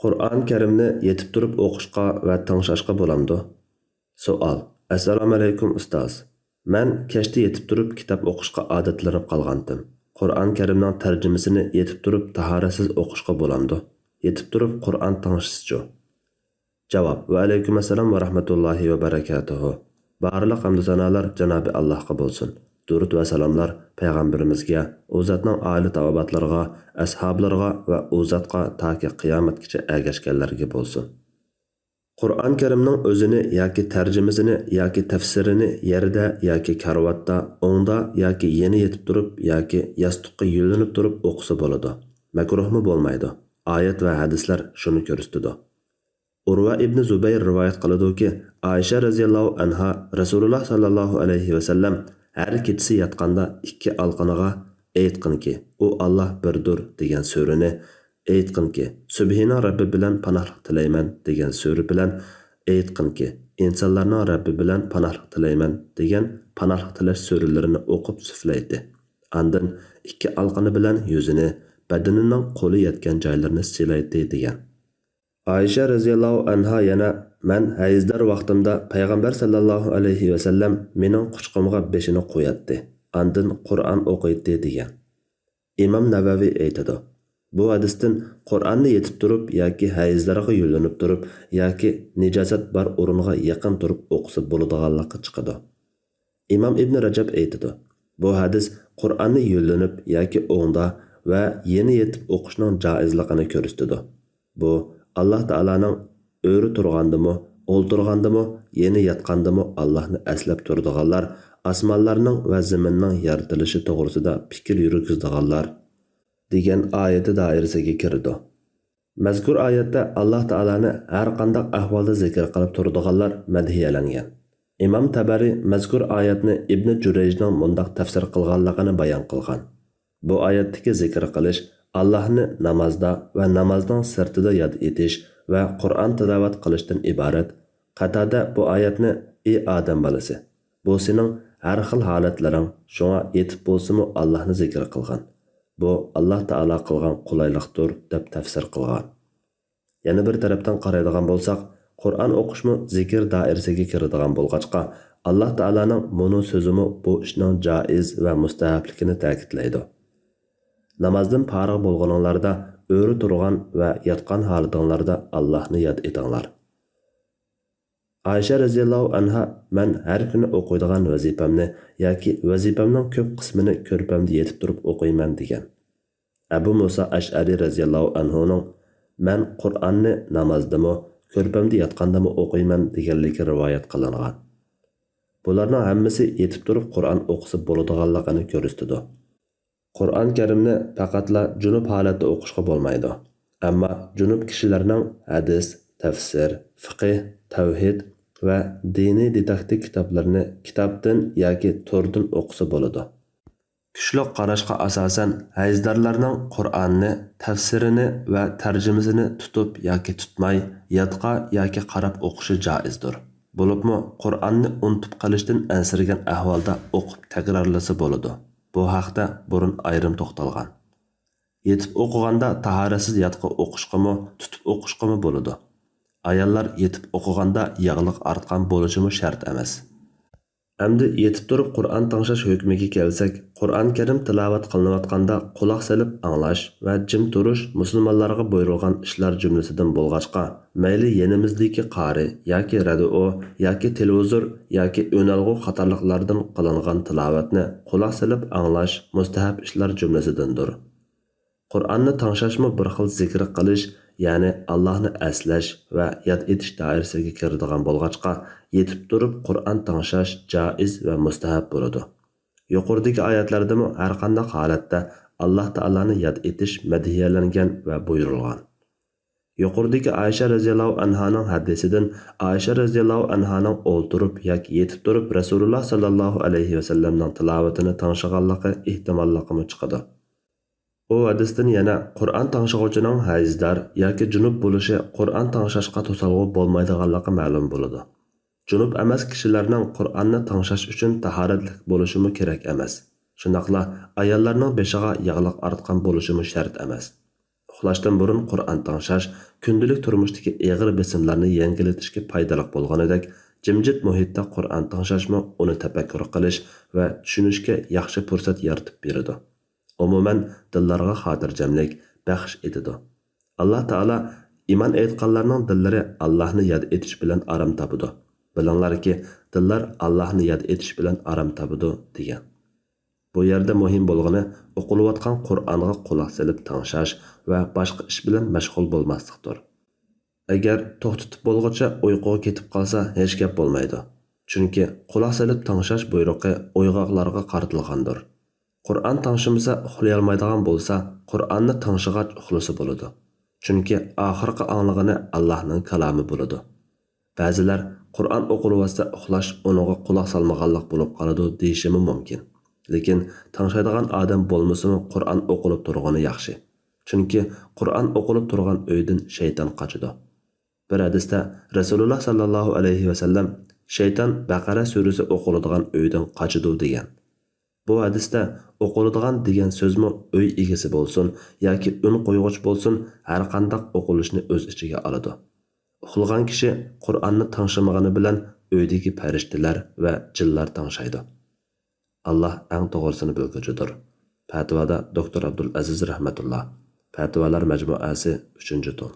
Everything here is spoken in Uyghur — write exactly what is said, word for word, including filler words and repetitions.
قۇرئان كەرىمنى يېتىپ تۇرۇپ ئوقۇشقا ۋە تىڭشاشقا بولامدۇ؟ سوئال. ئەسسالامۇئەلەيكۇم ئۇستاز. مەن كەچتە يېتىپ تۇرۇپ كىتاب ئوقۇشقا ئادەتلىنىپ قالغانتىم. قۇرئان كەرىمنىڭ تەرجىمىسىنى يېتىپ تۇرۇپ تاھارەتسىز ئوقۇشقا بولامدۇ؟ يېتىپ تۇرۇپ قۇرئان تىڭشىسىچۇ؟ جاۋاب. ۋەئەلەيكۇم ئەسسالام ۋە رەھمەتۇللاھى ۋە بەرەكاتۇھۇ. بارلىق ھەمدۇ سانالار جانابى ئاللاھقا بولسۇن. دۇرۇت ۋە سالاملار پەيغەمبىرىمىزگە، ئۇ زاتنىڭ ئائىلە تاۋابىئاتلىرىغا، ئەسھابلىرىغا ۋە ئۇ زاتقا تاكى قىيامەتكىچە ئەگەشكەنلەرگە بولسۇن. قۇرئان كەرىمنىڭ ئۆزىنى ياكى تەرجىمىسىنى ياكى تەپسىرىنى يەردە ياكى كارىۋاتتا، ئوڭدا ياكى يېنى يېتىپ تۇرۇپ ياكى ياستۇققا يۆلىنىپ تۇرۇپ ئوقۇسا بولىدۇ. مەكرۇھمۇ بولمايدۇ. ئايەت ۋە ھەدىسلەر شۇنى كۆرسىتىدۇ. ئۇرۋا ئىبنى زۇبەير رىۋايەت قىلىدۇكى، ئائىشە رەزىياللاھۇ ئەنھا رەسۇلۇللاھ ساللاللاھۇ ئەلەيھى ۋەسەللەم ھەر كېچىسى ياتقاندا ئىككى ئالقىنىغا، ئېيتقىنكى، ئۇ ئاللاھ بىردۇر دېگەن سۈرىنى، ئېيتقىنكى، سۈبھىنىڭ رەببى بىلەن پاناھلىق تىلەيمەن دېگەن سۈرە بىلەن، ئېيتقىنكى، ئىنسانلارنىڭ رەببى بىلەن پاناھلىق تىلەيمەن دېگەن پاناھلىق تىلەش سۈرىلىرىنى ئوقۇپ سۈفلەيتتى. ئاندىن ئىككى ئالقىنى بىلەن يۈزىنى، بەدىنىنىڭ قولى يەتكەن جايلىرىنى سىلايتتى دېگەن. ئائىشە رەزىياللاھۇ ئەنھا يەنە، مەن ھەيزدار ۋاقتىمدا پەيغەمبەر ساللاللاھۇ ئەلەيھى ۋەسەللەم مېنىڭ قۇچىقىمغا بېشىنى قوياتتى، ئاندىن قۇرئان ئوقۇيتتى دېگەن. ئىمام نەۋەۋى ئېيتىدۇ، بۇ ھەدىستىن قۇرئاننى يېتىپ تۇرۇپ ياكى ھەيزلىرىغا يۆلىنىپ تۇرۇپ ياكى نىجاسەت بار ئورۇنغا يېقىن تۇرۇپ ئوقۇسا بولىدىغانلىقى چىقىدۇ. ئىمام ئىبنى رەجەب ئېيتىدۇ، بۇ ھەدىس قۇرئاننى يۆلىنىپ ياكى ئوڭدا ۋە يېنى يېتىپ ئوقۇشنىڭ جائىزلىقىنى كۆرسىتىدۇ. بۇ، ئاللاھ تائالانىڭ ئۆرە تۇرغاندىمۇ، ئولتۇرغاندىمۇ، يېنى ياتقاندىمۇ ئاللاھنى ئەسلەپ تۇرىدىغانلار، ئاسمانلارنىڭ ۋە زېمىننىڭ يارىتىلىشى توغرىسىدا پىكىر يۈرگۈزىدىغانلار دېگەن ئايىتى دائىرىسىگە كىرىدۇ. مەزكۇر ئايەتتە ئاللاھ تائالانى ھەر قانداق ئەھۋالدا زىكىر قىلىپ تۇرىدىغانلار مەدھىيەلەنگەن. ئىمام تەبەرى مەزكۇر ئايەتنى ئىبنى جۈرەيجنىڭ مۇنداق تەپسىر قىلغانلىقىنى بايان قىلغان. بۇ ئايەتتىكى زىكىر قىلىش ئاللاھنى نامازدا ۋە نامازنىڭ سىرتىدا ياد ئېتىش ۋە قۇرئان تىلاۋەت قىلىشتىن ئىبارەت. قاتادە بۇ ئايەتنى، ئى ئادەم بالىسى، بۇ سېنىڭ ھەر خىل ھالەتلىرىڭ، شۇڭا يېتىپ بولسىمۇ ئاللاھنى زىكىر قىلغىن. بۇ ئاللاھ تائالا قىلغان قولايلىقتۇر، دەپ تەپسىر قىلغان. يەنە بىر تەرەپتىن قارايدىغان بولساق، قۇرئان ئوقۇشمۇ زىكىر دائىرىسىگە كىرىدىغان بولغاچقا، ئاللاھ تائالانىڭ مۇنۇ سۆزىمۇ بۇ ئىشنىڭ جائىز ۋە مۇستەھەپلىكىنى تەكىتلەيدۇ. نامازدىن پارىغ بولغىنىڭلاردا، ئۆرە تۇرغان ۋە ياتقان ھالىتىڭلاردا ئاللاھنى ياد ئېتىڭلار. ئائىشە رەزىياللاھۇ ئەنھا، مەن ھەر كۈنى ئوقۇيدىغان ۋەزىپەمنى ياكى ۋەزىپەمنىڭ كۆپ قىسمىنى كۆرپەمدە يېتىپ تۇرۇپ ئوقۇيمەن، دېگەن. ئەبۇ مۇسا ئەشئەرى رەزىياللاھۇ ئەنھۇنىڭ، مەن قۇرئاننى نامازدىمۇ، كۆرپەمدە ياتقاندىمۇ ئوقۇيمەن، دېگەنلىكى رىۋايەت قىلىنغان. بۇلارنىڭ ھەممىسى يېتىپ تۇرۇپ قۇرئان ئوقۇسا بولىدىغانلىقىنى كۆرسىتىدۇ. قۇرئان كەرىمنى پەقەتلا جۇنۇپ ھالەتتە ئوقۇشقا بولمايدۇ. ئەمما جۇنۇپ كىشىلەرنىڭ ھەدىس، تەپسىر، فىقىھ، تەۋھىد ۋە دىنىي دىداكتىك كىتابلىرىنى كىتابتىن ياكى توردىن ئوقۇسا بولىدۇ. كۈچلۈك قاراشقا ئاساسەن، ھەيزدارلارنىڭ قۇرئاننى، تەپسىرىنى ۋە تەرجىمىسىنى تۇتۇپ ياكى تۇتماي، يادقا ياكى قاراپ ئوقۇشى جائىزدۇر. بولۇپمۇ قۇرئاننى ئۇنتۇپ قېلىشتىن ئەنسىرىگەن ئەھۋالدا ئوقۇپ تەكرارلىسا بولىدۇ. بۇ ھەقتە بۇرۇن ئايرىم توختالغان. يېتىپ ئوقۇغاندا تاھارەتسىز يادقا ئوقۇشقىمۇ، تۇتۇپ ئوقۇشقىمۇ بولىدۇ. ئاياللار يېتىپ ئوقۇغاندا ياغلىق ئارتقان بولۇشىمۇ شەرت ئەمەس. ئەمدى يېتىپ تۇرۇپ قۇرئان تىڭشاش ھۆكمىگە كەلسەك، قۇرئان كەرىم تىلاۋەت قىلىنىۋاتقاندا قۇلاق سېلىپ ئاڭلاش ۋە جىم تۇرۇش مۇسۇلمانلارغا بۇيرۇلغان ئىشلار جۈملىسىدىن بولغاچقا، مەيلى يېنىمىزدىكى قارى ياكى رادىئو ياكى تېلېۋىزور ياكى ئۈنئالغۇ قاتارلىقلاردىن قىلىنغان تىلاۋەتنى قۇلاق سېلىپ ئاڭلاش مۇستەھەپ ئىشلار جۈملىسىدىندۇر. قۇرئاننى تىڭشاشمۇ بىر خىل زىكىر قىلىش، يەنى ئاللاھنى ئەسلەش ۋە ياد ئېتىش دائىرىسىگە كىرىدىغان بولغاچقا، يېتىپ تۇرۇپ قۇرئان تىڭشاش جائىز ۋە مۇستەھەپ بولىدۇ. يۇقىرىدىكى ئايەتلەردىمۇ ھەرقانداق ھالەتتە ئاللاھ تائالانى ياد ئېتىش مەدھىيەلەنگەن ۋە بۇيرۇلغان. يۇقىرىدىكى ئائىشە رەزىياللاھۇ ئەنھانىڭ ھەدىسىدىن ئائىشە رەزىياللاھۇ ئەنھانىڭ ئولتۇرۇپ ياكى يېتىپ تۇرۇپ رەسۇلۇللاھ ساللاللاھۇ ئەلەيھى ۋەسەللەمنىڭ تىلاۋىتىنى تىڭشىغانلىقى ئېھتىماللىقىمۇ چىقىدۇ. ئۇ ھەدىستىن يەنە قۇرئان تىڭشىغۇچىنىڭ ھەيزدار ياكى جۇنۇپ بولۇشى قۇرئان تىڭشاشقا توسالغۇ بولمايدىغانلىقى مەلۇم بولىدۇ. جۇنۇپ ئەمەس كىشىلەرنىڭ قۇرئاننى تىڭشاش ئۈچۈن تاھارەتلىك بولۇشىمۇ كېرەك ئەمەس. شۇنداقلا ئاياللارنىڭ بېشىغا ياغلىق ئارتقان بولۇشىمۇ شەرت ئەمەس. ئۇخلاشتىن بۇرۇن قۇرئان تىڭشاش كۈندىلىك تۇرمۇشتىكى ئېغىر بېسىملارنى يەڭگىللىتىشكە پايدىلىق بولغىنىدەك، جىمجىت مۇھىتتا قۇرئان تىڭشاشمۇ ئۇنى تەپەككۇر قىلىش ۋە چۈشىنىشكە ياخشى پۇرسەت يارىتىپ بېرىدۇ. ئومۇمەن، دىللارغا خاتىرجەملىك بەخش ئېتىدۇ. ئاللا تائالا ئىمان ئېيتقانلارنىڭ دىللىرى ئاللاھنى ياد ئېتىش بىلەن ئارام تاپىدۇ. بىلىڭلاركى، دىللار ئاللاھنى ياد ئېتىش بىلەن ئارام تاپىدۇ، دېگەن. بۇ يەردە مۇھىم بولغىنى، ئوقۇلۇۋاتقان قۇرئانغا قۇلاق سېلىپ تىڭشاش ۋە باشقا ئىش بىلەن مەشغۇل بولماسلىقتۇر. ئەگەر توختىتىپ بولغۇچە ئۇيقۇغا كېتىپ قالسا، ھېچ گەپ بولمايدۇ. چۈنكى قۇلاق سېلىپ تىڭشاش بۇيرۇقى ئويغاقلارغا قارىتىلغاندۇر. قۇرئان تىڭشىمىسا، ئۇخلىيالمايدىغان بولسا، قۇرئاننى تىڭشىغاچ ئۇخلىسا بولىدۇ. چۈنكى ئاخىرقى ئاڭلىغىنى ئاللاھنىڭ كالامى بولىدۇ. بەزىلەر قۇرئان ئوقۇلۇۋاتسا ئۇخلاش ئۇنىڭغا قۇلاق سالمىغانلىق بولۇپ قالىدۇ دېيىشىمۇ مۇمكىن. لېكىن تىڭشايدىغان ئادەم بولمىسىمۇ قۇرئان ئوقۇلۇپ تۇرغىنى ياخشى. چۈنكى قۇرئان ئوقۇلۇپ تۇرغان ئۆيدىن شەيتان قاچىدۇ. بىر ھەدىستە رەسۇلۇللا ساللاللاھۇ ئەلەيھى ۋەسەللەم، شەيتان بەقەرە سۈرىسى ئوقۇلىدىغان ئۆيدىن قاچىدۇ، دېگەن. بۇ ھەدىستە ئوقۇلىدىغان دېگەن سۆزمۇ ئۆي ئىگىسى بولسۇن ياكى ئۈن قويغۇچ بولسۇن، ھەرقانداق ئوقۇلۇشنى ئۆز ئىچىگە ئالىدۇ. ئۇخلىغان كىشى قۇرئاننى تىڭشىمىغىنى بىلەن ئۆيدىكى پەرىشتىلەر ۋە جىنلار تىڭشايدۇ. ئاللا ئەڭ توغرىسىنى بىلگۈچىدۇر. پەتىۋادا دوكتور ئابدۇل ئەزىز رەھمەتۇللا. پەتىۋالار مەجمۇئەسى، ئۈچىنچى توم.